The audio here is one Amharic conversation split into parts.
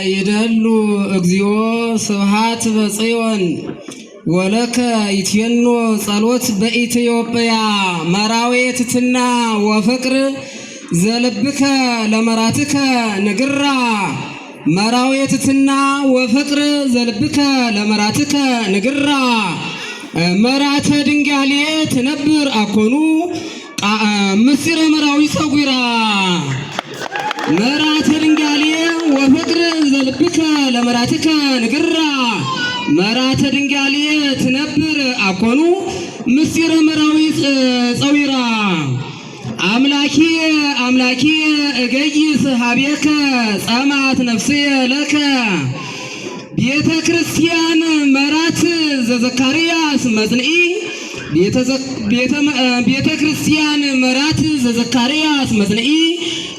ይደሉ እግዚኦ ስብሐት በጽዮን ወለከ ይትየኖ ጸሎት በኢትዮጵያ መራዌ ትትና ወፍቅር ዘልብከ ለመራትከ ንግራ መራዌ ትትና ወፍቅር ዘልብከ ለመራትከ ንግራ መራተ ድንጋሌ ትነብር አኮኑ ምስጢረ መራዊ ሰጉራ መራተ ድንጋሌ ወፍቅር ዘልብከ ለመራትከ ንግራ መራተ ድንጋሌ ትነብር አኮኑ ምስጢረ መራዊ ጸዊራ አምላኪ አምላኪ እገይስ ሀቤከ ጸማት ነፍስየ ለከ ቤተ ክርስቲያን መራት ዘዘካርያስ መጽንዒ ቤተ ክርስቲያን መራት ዘዘካርያስ መጽንዒ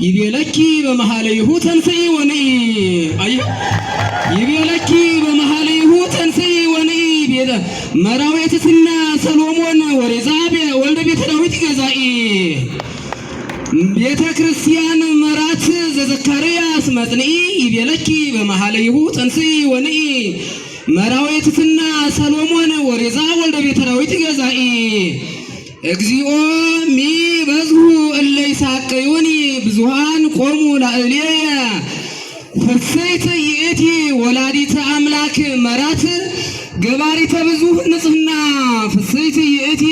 ይቤለኪ በመሃለይሁ ተንሥኢ ወንኢ። አይ ይቤለኪ በመሃለይሁ ተንሥኢ ወንኢ ቤተ መራዌትስና ሰሎሞን ወሬዛ ወልደ ቤተ ዳዊት ገዛኢ ቤተ ክርስቲያን መራት ዘዘካርያስ መጽንዒ ይቤለኪ በመሃለይሁ ተንሥኢ ወንኢ መራዌትስና ሰሎሞን ወሬዛ ወልደ ቤተ ዳዊት ገዛኢ እግዚኦ ሚ በዝሁ እለ ይሳቀዩኒ ብዙሃን ቆሙ ላዕሌየ ፍስሕት ይእቲ ወላዲተ አምላክ መራት ገባሪተ ብዙህ ንጽሕና ፍስሕት ይእቲ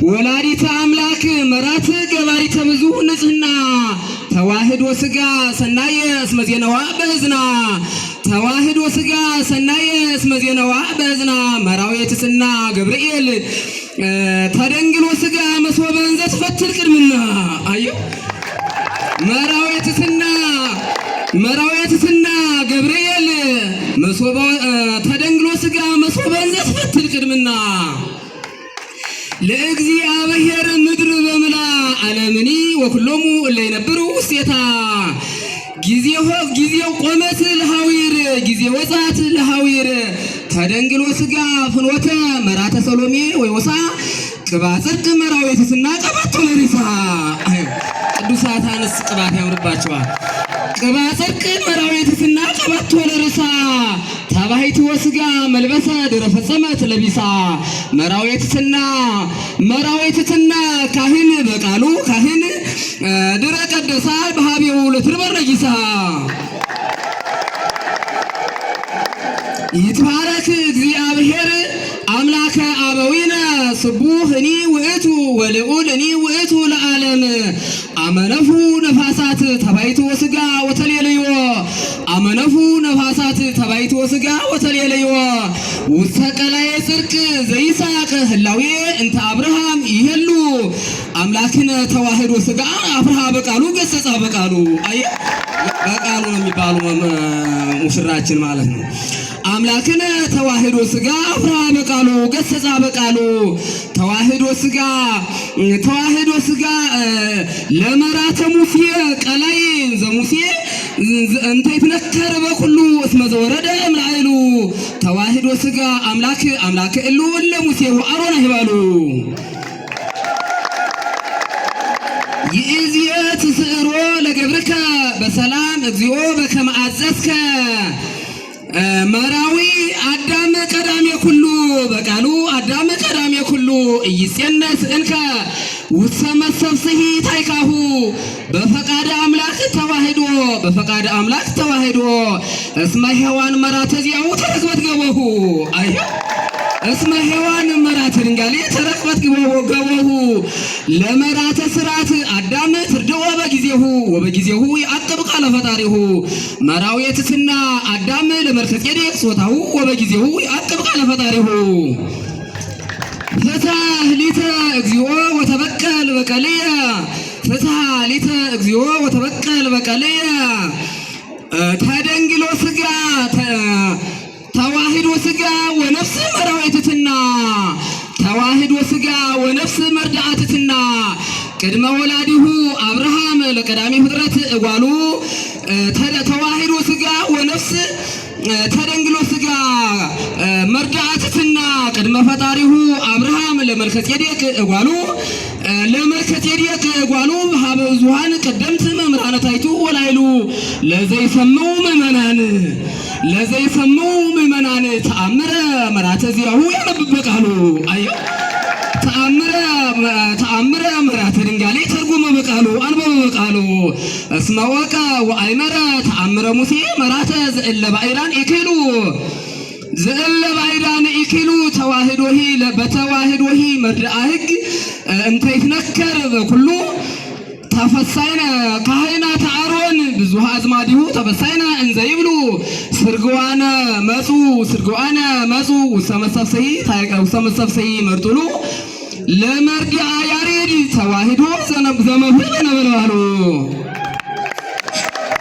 ወላዲተ አምላክ መራት ገባሪተ ብዙህ ንጽሕና ተዋህዶ ሥጋ ሰናየ እስመ ዜነዋ በእዝና ተዋህዶ ሥጋ ሰናየ እስመ ዜነዋ በእዝና መራዌትስና ገብርኤል ተደንግሎ ሥጋ መሶበ እንዘ ትፈትል ቅድምና። አዮ መራዌትስና መራዌትስና ገብርኤል መሶበ ተደንግሎ ሥጋ መሶበ እንዘ ትፈትል ቅድምና ለእግዚአብሔር ምድር በምላ ዓለምኒ ወኩሎሙ እለ ይነብሩ ውስቴታ ጊዜው ቆመት ለሐዊር ጊዜ ወጻት ለሐዊር ተደንግሎ ሥጋ ፍኖተ መራተ ሰሎሜ ወዮሳ ቅባ ጽድቅ መራዊትስና ቀባቶ ለሪሳ። ቅዱሳት አንስት ቅባት ያምርባቸዋል። ቅባ ጽድቅ መራዊትስና ቀባቶ ለርሳ ተባሂት ወስጋ መልበሰ ድረ ፈጸመት ለቢሳ መራዊትስና መራዊትስና ካህን በቃሉ ካህን ድረ ቀደሳ በሃቤው ለትርበር ነጊሳ ይትባረክ እግዚአብሔር አምላከ አበዊነ ስቡህ እኒ ውእቱ ወልዑል እኒ ውእቱ ለዓለም አመነፉ ነፋሳት ተባይቶ ስጋ ወተሌለዮ አመነፉ ነፋሳት ተባይቶ ስጋ ወተሌለዮ ውስተ ቀላዬ ጽድቅ ዘይሳቅ ህላዌ እንተ አብርሃም ይሄሉ አምላክነ ተዋህዶ ስጋ አፍርሃ በቃሉ ገሰጻ በቃሉ። አየ በቃሉ ነው የሚባሉ ሙሽራችን ማለት ነው። አምላክነ ተዋህዶ ስጋ አፍርሃ በቃሉ ገሰጻ በቃሉ ተዋህዶ ስጋ ተዋህዶ ስጋ ለመራተ ሙሴ ቀላይ ዘሙሴ እንተ ይትነከር በኩሉ እስመ ዘወረደ እምላዕሉ ተዋህዶ ስጋ አምላክ አምላክ እሉ እለ ሙሴ ወአሮን አይባሉ ይእዜት ትስዕሮ ለገብርከ በሰላም እግዚኦ በከመ አዘዝከ መራዊ አዳም ቀዳሜ ኩሉ በቃሉ አዳም ቀዳሜ ኩሉ ኢይጼነስ እንከ ውስተ መሰብስሒ ታይካሁ በፈቃደ አምላክ ተዋህዶ በፈቃደ አምላክ ተዋህዶ እስመ ሔዋን መራተ ዚአሁ ተረክበት ገቦሁ። አይ እስመ ሔዋን መራተ ድንጋሌ ተረክበት ገቦሁ ለመራተ ስርዓት አዳም ትርድኦ በጊዜሁ ወበጊዜሁ የአቅብ ቃለ ፈጣሪሁ መራዊትስና አዳም ለመልከጼዴቅ ጾታሁ ወበጊዜሁ የአቅብ ቃለ ፈጣሪሁ ፍትሐ ሊተ እግዚኦ ወተበቀል በቀልየ ፍትሐ ሊተ እግዚኦ ወተበቀል በቀልየ ተደንግሎ ስጋ ተዋህዶ ስጋ ወነፍስ መራዊትትና ተዋህዶ ስጋ ወነፍስ መርዳአትትና ቅድመ ወላዲሁ አብርሃም ለቀዳሚ ፍጥረት እጓሉ ተዋህዶ ስጋ ወነፍስ ተደንግሎ ስጋ መርዳአትትና ቅድመ ፈጣሪሁ አብርሃም ለመልከጼዴቅ እጓሉ ለመልከጼዴቅ እጓሉ ሀበ ብዙኃን ቀደምት መምህራነ ታይቱ ወላይሉ ለዘይሰምዑ ምእመናን። ለዘይሰምዑ ምእመናን ተአምረ መራተ ዚአሁ ያነብብ በቃሉ። አዮ ተአምረ ተአምረ መራተ ድንጋሌ ተርጎመ በቃሉ አንበበ በቃሉ። እስመ ወቀ ወአይመረ ተአምረ ሙሴ መራተ ዘእለ ባዕዳን ኢክሉ ዘእለ ባዕዳን ኢክሉ ተዋህዶሂ በተዋህዶሂ መርድአ ሕግ እንተ ይትነከር በኩሉ ተፈሳይነ ካህናተ አሮን ብዙኃ አዝማዲሁ ተፈሳይነ እንዘ ይብሉ ስርግዋነ መጹ ስርግዋነ መጹ ውስተ መሰብሰሂ መርጡሉ ለመርድአ ያሬድ ተዋህዶ ዘመፍረ ነበልባሉ።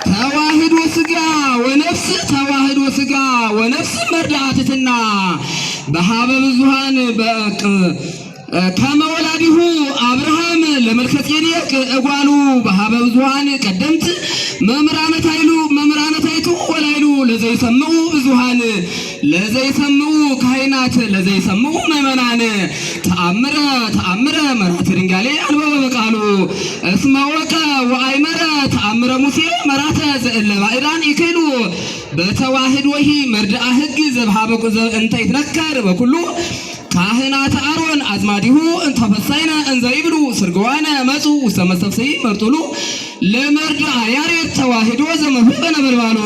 ተዋህዶ ስጋ ወነፍስ ተዋህዶ ስጋ ወነፍስ መርድአ ትሕትና በሀበ ብዙኃን ከመ ወላዲሁ አብርሃም ለመልከጼዴቅ እጓሉ በሀበ ብዙኃን ቀደምት መምህራነ ታይሉ መምህራነ ታይቱ ወላይሉ ለዘይሰምዑ ብዙኃን ለዘይሰምዑ ካህናት ለዘይሰምዑ ምእመናን ተአምረ ተአምረ መራተ ድንጋሌ አንበበ በቃሉ። እስመ ወቀ ወአይመረ ተአምረ ሙሴ መራተ ዘእለ ባዕዳን ይክሉ በተዋህዶሂ መርድአ ሕግ ዘብሃበ እንተ ይትነከር በኩሉ ካህናተ አሮን አዝማዲሁ እንተፈሳይነ እንዘ ይብሉ ስርግዋነ መጹ ውስተ መሰብሰይ መርጡሉ ለመርድአ ያሬድ ተዋህዶ ዘመፍረ ነበልባሉ።